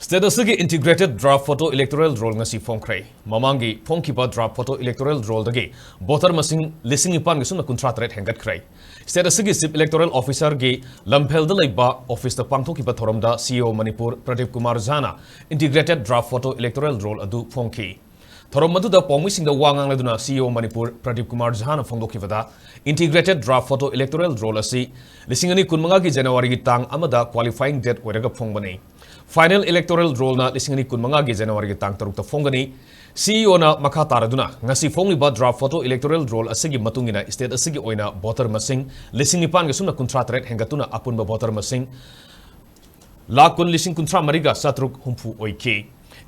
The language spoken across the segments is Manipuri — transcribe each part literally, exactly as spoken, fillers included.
State ꯑꯁꯤꯒꯤ Integrated Draft Photo Electoral Roll ꯉꯁꯤ ꯐꯣꯡꯈ꯭ꯔꯦ꯫ ꯃꯃꯥꯡꯒꯤ ꯐꯣꯡꯈꯤꯕ Draft Photo Electoral Rollꯗꯒꯤ voter ꯃꯁꯤꯡ ꯂꯤꯁꯤꯡ ꯅꯤꯄꯥꯟꯒ ꯁꯨꯞꯅ ꯀꯨꯟꯊ꯭ꯔꯥ ꯇꯔꯦꯠ ꯍꯦꯟꯒꯠꯈ꯭ꯔꯦ꯫ State ꯑꯁꯤꯒꯤ Chief Electoral Officerꯒꯤ ꯂꯝꯐꯦꯜꯗ ꯂꯩꯕ officeꯇ ꯄꯥꯡꯊꯣꯛꯈꯤꯕ ꯊꯧꯔꯝꯗ CEO Manipur Pradeep Kumar ꯖꯥꯅ Integrated Draft Photo Electoral Roll ꯑꯗꯨ ꯐꯣꯡꯈꯤ꯫ ꯊꯧꯔꯝ ꯑꯗꯨꯗ ꯄꯥꯎꯃꯤꯁꯤꯡꯗ ꯋꯥ ꯉꯥꯡꯂꯗꯨꯅ CEO Manipur Pradeep Kumar ꯖꯥꯅ ꯐꯣꯡꯗꯣꯛꯈꯤꯕꯗ, Integrated Draft Photo Electoral Roll ꯑꯁꯤ ꯂꯤꯁꯤꯡ ꯑꯅꯤ ꯀꯨꯟꯃꯉꯥꯒꯤ Januaryꯒꯤ ꯇꯥꯡ ꯑꯃꯗ qualifying date ꯑꯣꯏꯔꯒ ꯐꯣꯡꯕꯅꯤ꯫ Final Electoral Rollꯅ ꯂꯤꯁꯤꯡ ꯑꯅꯤ ꯀꯨꯟꯃꯉꯥꯒꯤ Januaryꯒꯤ ꯇꯥꯡ ꯇꯔꯨꯛꯇ ꯐꯣꯡꯒꯅꯤ꯫ CEOꯅ ꯃꯈꯥ ꯇꯥꯔꯗꯨꯅ, ꯉꯁꯤ ꯐꯣꯡꯂꯤꯕ Draft Photo Electoral Roll ꯑꯁꯤꯒꯤ ꯃꯇꯨꯡ ꯏꯟꯅ state ꯑꯁꯤꯒꯤ ꯑꯣꯏꯅ voter ꯃꯁꯤꯡ ꯂꯤꯁꯤꯡ ꯅꯤꯄꯥꯟꯒ ꯁꯨꯞꯅ ꯀꯨꯟꯊ꯭ꯔꯥ ꯇꯔꯦꯠ ꯍꯦꯟꯒꯠꯇꯨꯅ ꯑꯄꯨꯟꯕ voter ꯃꯁꯤꯡ ꯂꯥꯈ ꯀꯨꯟ ꯂꯤꯁꯤꯡ ꯀꯨꯟꯊ꯭ꯔꯥ ꯃꯔꯤꯒ ꯆꯥꯇ꯭ꯔꯨꯛ ꯍꯨꯝꯐꯨ ꯑꯣꯏꯈꯤ꯫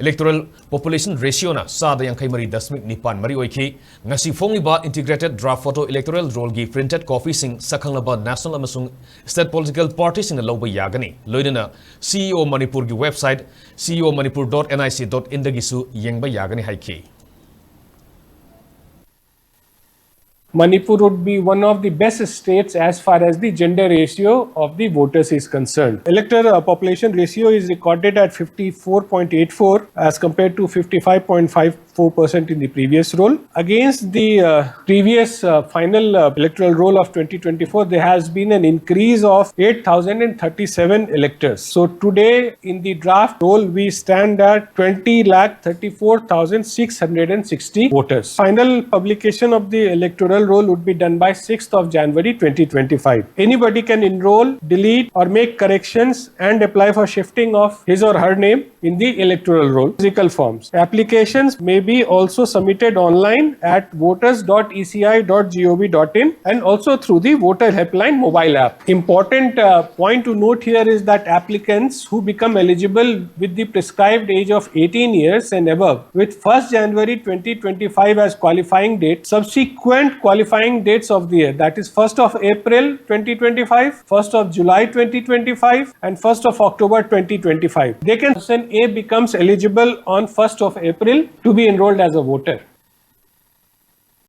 Electoral population ratioꯅ ꯆꯥꯗ ꯌꯥꯡꯈꯩ ꯃꯔꯤ ꯗꯁꯃꯤꯛ ꯅꯤꯄꯥꯟ ꯃꯔꯤ ꯑꯣꯏꯈꯤ꯫ ꯉꯁꯤ ꯐꯣꯡꯂꯤꯕ Integrated Draft Photo Electoral Rollꯒꯤ printed copyꯁꯤꯡ ꯁꯛꯈꯪꯂꯕ national ꯑꯃꯁꯨꯡ state political partyꯁꯤꯡꯅ ꯂꯧꯕ ꯌꯥꯒꯅꯤ꯫ ꯂꯣꯏꯅꯅ CEO ꯃꯅꯤꯄꯨꯔꯒꯤ website, ceomanipur dot nic dot inꯗꯒꯤꯁꯨ ꯌꯦꯡꯕ ꯌꯥꯒꯅꯤ ꯍꯥꯏꯈꯤ꯫ Manipur would be one of the best states as far as the gender ratio of the voters is concerned. Elector uh, population ratio is recorded at fifty-four point eight four as compared to fifty-five point five four percent in the previous roll. Against the uh, previous uh, final uh, electoral roll of twenty twenty-four, there has been an increase of eight thousand and thirty-seven electors. So today in the draft roll, we stand at twenty lakh thirty-four thousand six hundred and sixty voters. Final publication of the electoral roll would be done by sixth of January twenty twenty-five. Anybody can enroll, delete, or make corrections and apply for shifting of his or her name in the electoral roll, physical forms. Applications may be also submitted online at voters dot E C I dot G O V dot in and also through the Voter Helpline mobile app. Important uh, point to note here is that applicants who become eligible with the prescribed age of eighteen years and above with first January twenty twenty-five as qualifying date, subsequent qualifying dates of the year, that is first of April twenty twenty-five, first of July twenty twenty-five, and first of October twenty twenty-five. They can, person A becomes eligible on first of April to be enrolled as a voter.